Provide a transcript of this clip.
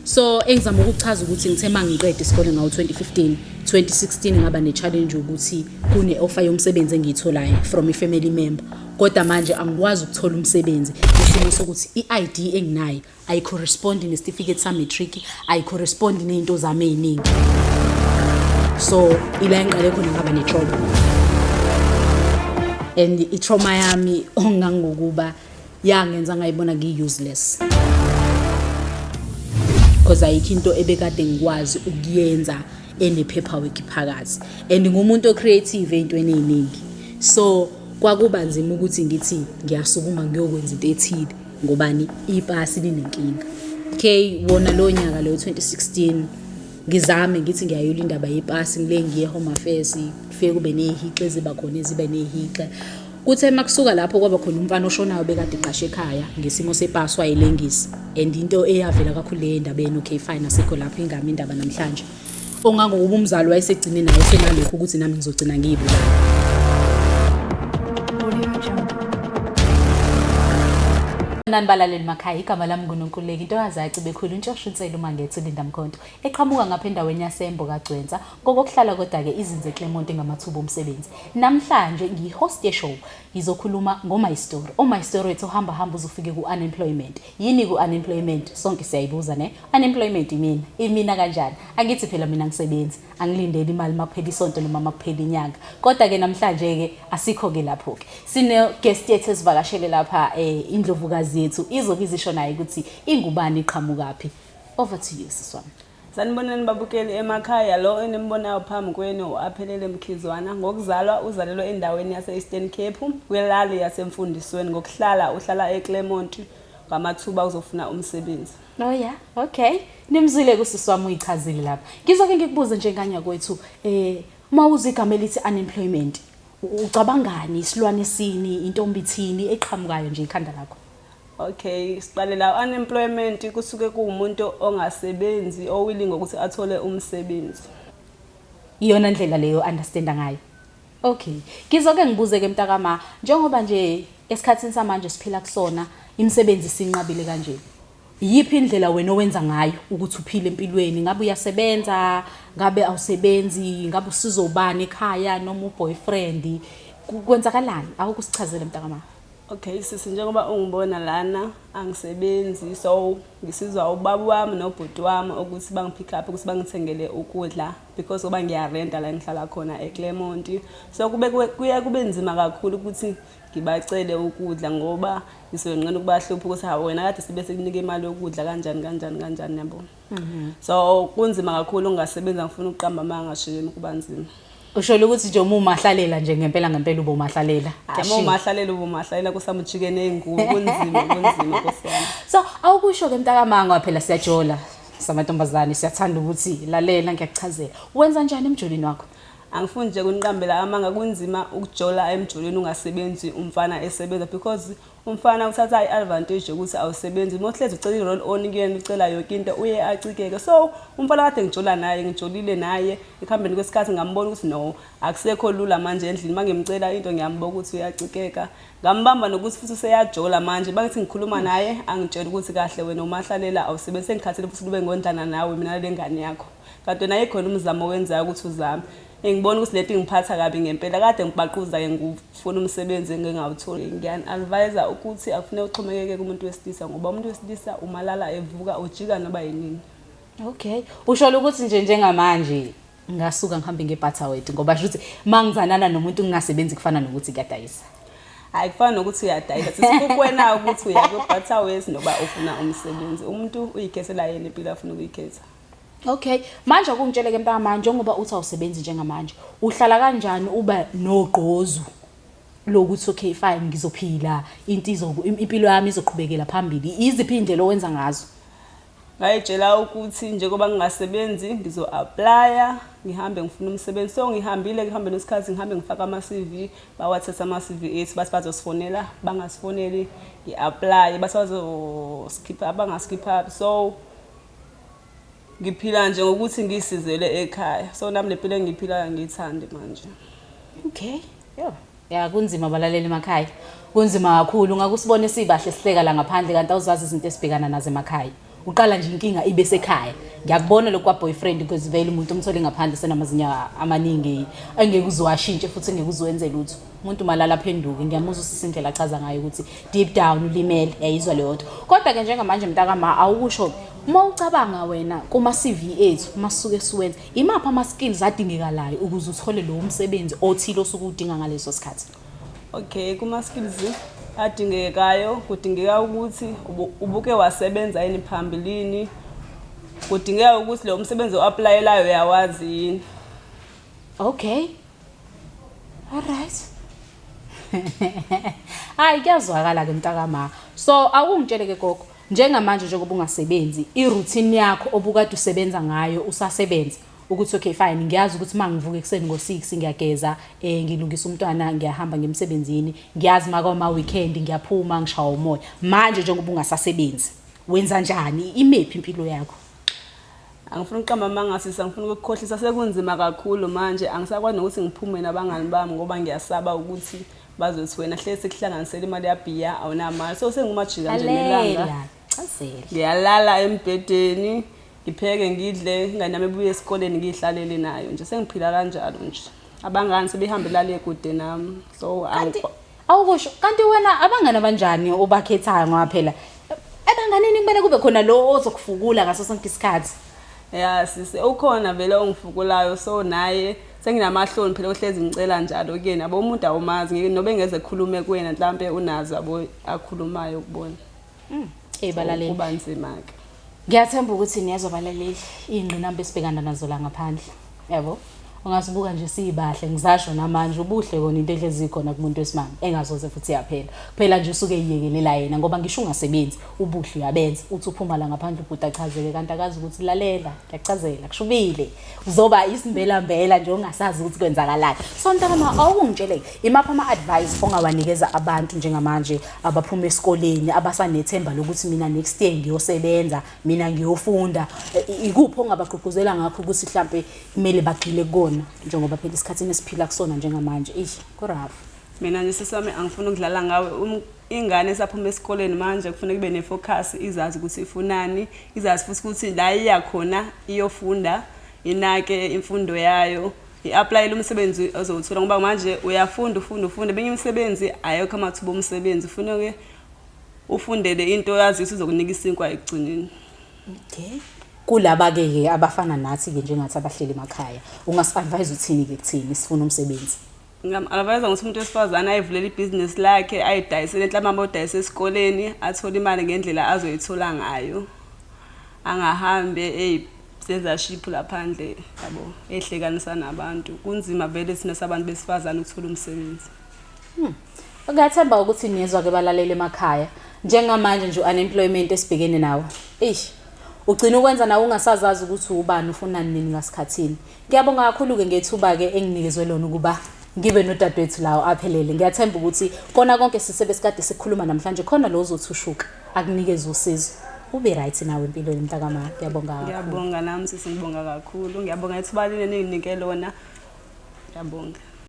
So engizama ukuchaza ukuthi ngithe mangiqeda isikole ngawo 2015, 2016 ngaba ne-challenge ukuthi kune-offer yomsebenzi engiyitholayo from i-family member, kodwa manje angikwazi ukuthola umsebenzi ngesimo sokuthi i-ID enginayo ayicorrespondi nesitifiketi sa-matric, ayicorrespondi ney'nto zami ey'ningi. So ila engiqale khona ngaba ne-trauma, and i-trauma yami ongangokuba yangenza ngayibona ngiyi-useless, because ayikho into ebekade ngikwazi ukuyenza ene-paperwork phakathi, and ngumuntu o-creative ey'ntweni ey'ningi, so kwakuba nzima ukuthi ngithi ngiyasukuma ngiyokwenza into ethile ngobani ipasi linenkinga. Okay, wona lo nyaka lo 2016 ngizame ngithi ngiyayula indaba yepasi, ngile ngiye Home Affairs, kufike kube nezihixe eziba khona, ezibe nezihixe. Kuthe makusuka lapho kwaba khona umfana oshonayo bekade eqashe ekhaya ngesimo sepasi, wayelengisa, and into eyavela kakhulu le ndabeni. Okay, fine, asikho lapho ingami indaba namhlanje, ongangokuba umzali wayesegcine naye senalokhu ukuthi nami ngizogcina ngiyibulala. Audio Jungle. Nani balaleli makhaya, igama lami nguNonkululeko intokazi yaCibekhulu, intshosho inselo uma ngethi Linda Mkhonto, eqhamuka ngapha endaweni yaseMbo kaGcwensa ngokokuhlala, kodwa-ke izinze eClermont ngamathuba omsebenzi. Namhlanje ngiyi-host ye-show, ngizokhuluma ngo-my story. O-my story wethu uhamba hamba uze ufike ku-unemployment. Yini ku-unemployment? Sonke siyayibuza ne unemployment. Imina imina kanjani? Angithi phela mina ngisebenzi, angilindeli imali makuphela isonto noma makuphela inyanga. Kodwa-ke namhlanje-ke asikho-ke lapho-ke, sine-guest yethu esivakashele lapha, indlovukazi yethu izobe izisho naye ukuthi ingubani, iqhamukaphi. Over to you, sisi wami. Sanibonani babukeli emakhaya. Lo enimbonayo phambi kwenu u-Aphelele Mkhizwana. Ngokuzalwa uzalelwe endaweni yase-Eastern Cape, kwilali yaseMfundisweni. Ngokuhlala uhlala eClermont ngamathuba uzofuna umsebenzi. Oh yeah, okay. Nimzwile kusisi wami, uyichazile lapha. Ngizoke ngikubuze nje nganya kwethu, uma uzwa igama elithi unemployment, ucabangani? Isilwane sini, intombi ithini eqhamukayo nje ikhanda lakho? Okay, siqale la, unemployment kusuke kuwumuntu ongasebenzi owilling ukuthi athole umsebenzi. Iyona ndlela leyo understanda ngayo. Okay. Ngizoke ngibuze ke mntakama, njengoba nje esikhathini samanje siphila kusona imisebenzi sinqabile kanje. Yiphi indlela wena owenza ngayo ukuthi uphile empilweni? Ngabe uyasebenza, ngabe awusebenzi, ngabe usizobani ekhaya noma uboyfriend? Kwenzakalani? Awukusichazele, mntakama. Okay sisi, njengoba ungibona lana angisebenzi, so ngisizwa ubaba wami nobhuti wami ukuthi bangipick up, ukuthi bangithengele ukudla, because ngoba ngiyarenta la engihlala khona eClermont, so kube kuye kube nzima kakhulu ukuthi ngibacele ukudla, ngoba ngisuke nginqena ukubahlupha ukuthi hawu, wena kade sibe sikunika imali yokudla, kanjani kanjani kanjani, yabo. So kunzima kakhulu ungasebenza, ngifuna ukuqamba amanga shame, kuba nzima. Usho ukuthi nje uma umahlalela nje ngempela ngempela ube umahlalela. Uma umahlalela ube umahlalela kusamujike ney'ngubo, kunzima, kunzima, Nkosi yami. So awukusho ke mntakamanga, phela siyajola samantombazane, siyathanda ukuthi lalela ngiyakuchazela. Wenza njani emjolweni wakho? Angifuni nje kuniqambela amanga, kunzima ukujola emjolweni ungasebenzi, umfana esebenza, because umfana uthatha i-advantage yokuthi awusebenzi. Uma uhlezi ucela i-roll on kuyena, ucela yonke into, uye acikeke. So umfana kade ngijola naye, ngijolile naye, ekuhambeni kwesikhathi ngambona ukuthi no, akusekho lula manje endlini. Uma ngimcela into ngiyamboka ukuthi uyacikeka. Ngambamba nokuthi futhi useyajola manje. Bangithi ngikhuluma naye angitshela ukuthi kahle wena umahlalela awusebenzi, sengikhathele futhi kube ngondlana nawe mina le ngane yakho, kanti wena ayikho umzamo owenzayo ukuthi uzame. Ngibona ukuthi lento ingiphatha kabi ngempela. Kade ngibaquza-ke ngifuna umsebenzi engingawutholi. Ngiyani-advise ukuthi akufuneka uxhomekeke kumuntu wesilisa, ngoba umuntu wesilisa umalala evuka ujika noba yinini. Okay. Usho ukuthi nje njengamanje ngasuka ngihambe ngebutterweight, ngoba sho ukuthi mangizanana nomuntu ngingasebenzi kufana nokuthi kuyadayisa. Hayi, kufana nokuthi uyadayisa sisikukwena ukuthi uya kwi-Butterworth noba ufuna umsebenzi. Umuntu uyikhethela yena impilo afuna ukuyikhetha. Okay. Manje akungitshele ke mntaka manje, njengoba uthi awusebenzi njengamanje, uhlala kanjani uba nogqozu lokuthi okay fine, ngizophila, into izo impilo yami izoqhubekela phambili? Iziphi indlela owenza ngazo? Ngayitshela ukuthi njengoba ngingasebenzi ngizo-applya, ngihambe ngifuna umsebenzi. So ngihambile, kuhambe nesikhathi ngihambe ngifaka ama-CV, bawathatha ama-CV ethu, bathi bazosifonela, bangasifoneli. Ngi-applye, bathi bazosikhipha, bangasikhipha. So ngiphila nje ngokuthi ngisizele ekhaya. So nami le mpilo engiyiphilayo angiyithandi manje. Okay. Yo. Ya, kunzima balaleli emakhaya. Kunzima kakhulu. Ungakusibona sibahle sihleka la ngaphandle, kanti awuzazi izinto esibhekana nazo emakhaya. Uqala nje inkinga ibe sekhaya. Ngiyakubona lokhu kwa-boyfriend because vele umuntu umthole ngaphandle senamazinyo amaningi engeke uze uwashintshe futhi engeke uze wenze lutho. Umuntu malala aphenduke. Ngiyamuzwa usisi indlela achaza ngayo ukuthi deep down ulimele, yayizwa leyo nto. Kodwa-ke njengamanje mntakama awukusho-ke uma ucabanga wena kuma-CV ethu uma sisuke siwenza, imaphi ama-skills adingekalayo ukuze uthole lowo msebenzi othile osuke uwudinga ngaleso sikhathi? Okay, kuma-skills adingekayo kudingeka ukuthi ubuke wasebenza yini phambilini, kudingeka ukuthi lo msebenzi o-aplayelayo uyawazi yini. Okay. Alright. Hayi kuyazwakala ke mntakama. So awungitshele ke gogo, njengamanje njengoba ungasebenzi, i-routine yakho obukade usebenza ngayo usasebenza ukuthi okay fine ngiyazi ukuthi uma ngivuka ekuseni ngo-6 ngiyageza, ngilungisa umntwana, ngiyahamba ngemsebenzini, ngiyazi uma kwama weekend ngiyaphuma ngishawa umoya. Manje njengoba ungasasebenzi, wenza njani? Imephi impilo yakho? Angifuni ukuqamba amanga sisi, angifuni ukukukhohlisa, sekunzima kakhulu manje, angisakwazi nokuthi ngiphume nabangani bami ngoba ngiyasaba ukuthi bazothi wena hlezi sikuhlanganisela imali yabhiya awunamali. So sengumajika nje nelanga. Lalela, chazela. Ngiyalala embhedeni, ngipheke ngidle, ingane yami ibuye esikoleni ngiyihlalele nayo nje, sengiphila kanjalo nje. Abangani sebehambela le kude nami. So Kanti awukusho, kanti wena abangani abanjani obakhethayo ngoba phela ebanganini kumele kube khona lo ozokufukula ngaso sonke isikhathi. Ya sisi, ukhona vele ongifukulayo, so naye senginamahloni phela ohlezi ngicela njalo kuyena. Yabo umuntu awumazi, ngeke nobe ngeze ekhulume kuwena mhlampe unazo yabo akhulumayo kubona. Hey balaleli. Kuba nzima ke. Ngiyathemba ukuthi niyezwa balaleli iy'ngqinamba esibhekana nazo la ngaphandle. Yabo? Ungasibuka nje siyibahle, ngisasho namanje ubuhle kona into ehlezi ikhona kumuntu wesimame engazoze futhi yaphela. Kuphela nje usuke eyiyekelela yena ngoba ngisho ungasebenzi ubuhle uyabenza. Uthi uphuma la ngaphandle ubhuti achazeke kanti akazi ukuthi lalela, ngiyachazela kushubile. Uzoba isimbelambela nje ongasazi ukuthi kwenzakalani. So mntakama awungitshele imaphi ama-advice ongawanikeza abantu njengamanje abaphuma esikoleni abasanethemba lokuthi mina next year ngiyosebenza, mina ngiyofunda. Ikuphi ongabagqugquzela ngakho ukuthi mhlampe kumele bagxile kukona njengoba phela isikhathini esiphila kusona njengamanje eish ku-rough. Mina nje sisi wami angifuni ukudlala ngawe. Ingane esaphuma esikoleni manje kufuneka ibe ne-focus, izazi ukuthi ifunani, izazi futhi ukuthi la iya khona iyofunda, inake imfundo yayo, i-aplayele umsebenzi ozowuthola ngoba manje uyafunda ufunda ufunda eminye imisebenzi ayekho amathuba omsebenzi, kufuneke ufundele into oyaziyo ukuthi izokunika isinkwa ekugcineni. Okay. Kulaba-ke ke abafana nathi-ke njengathi abahleli emakhaya, ungasi-advise uthini-ke kuthini sifuna umsebenzi? Ngingam-advise ngokuthi umuntu wesifazane ayivulele ibhizinisi lakhe, ayidayisele mhlawumbe abodayisa esikoleni, athole imali ngendlela azoyithola ngayo. Angahambi eyisenza shiphu laphandle yabo, ehlekanisa nabantu. Kunzima vele thina sabantu besifazane ukuthola umsebenzi. Ngiyathemba ukuthi niyezwa-ke balaleli emakhaya. Njengamanje nje u-unemployment esibhekene nawo. Eish. Ugcina ukwenza nawe ungasazazi ukuthi ubani ufunani nini ngasikhathini. Ngiyabonga kakhulu-ke ngethuba-ke enginikezwe lona ukuba ngibe nodadewethu lawo aphelele. Ngiyathemba ukuthi kona konke sisebesikade sikhuluma namhlanje khona lo ozothushuka akunikeze usizo. Ube right nawe empilweni mntakama. Ngiyabonga kakhulu. Ngiyabonga nami sisi, ngibonga kakhulu. Ngiyabonga ithuba leli eninginike lona. Ngiyabonga.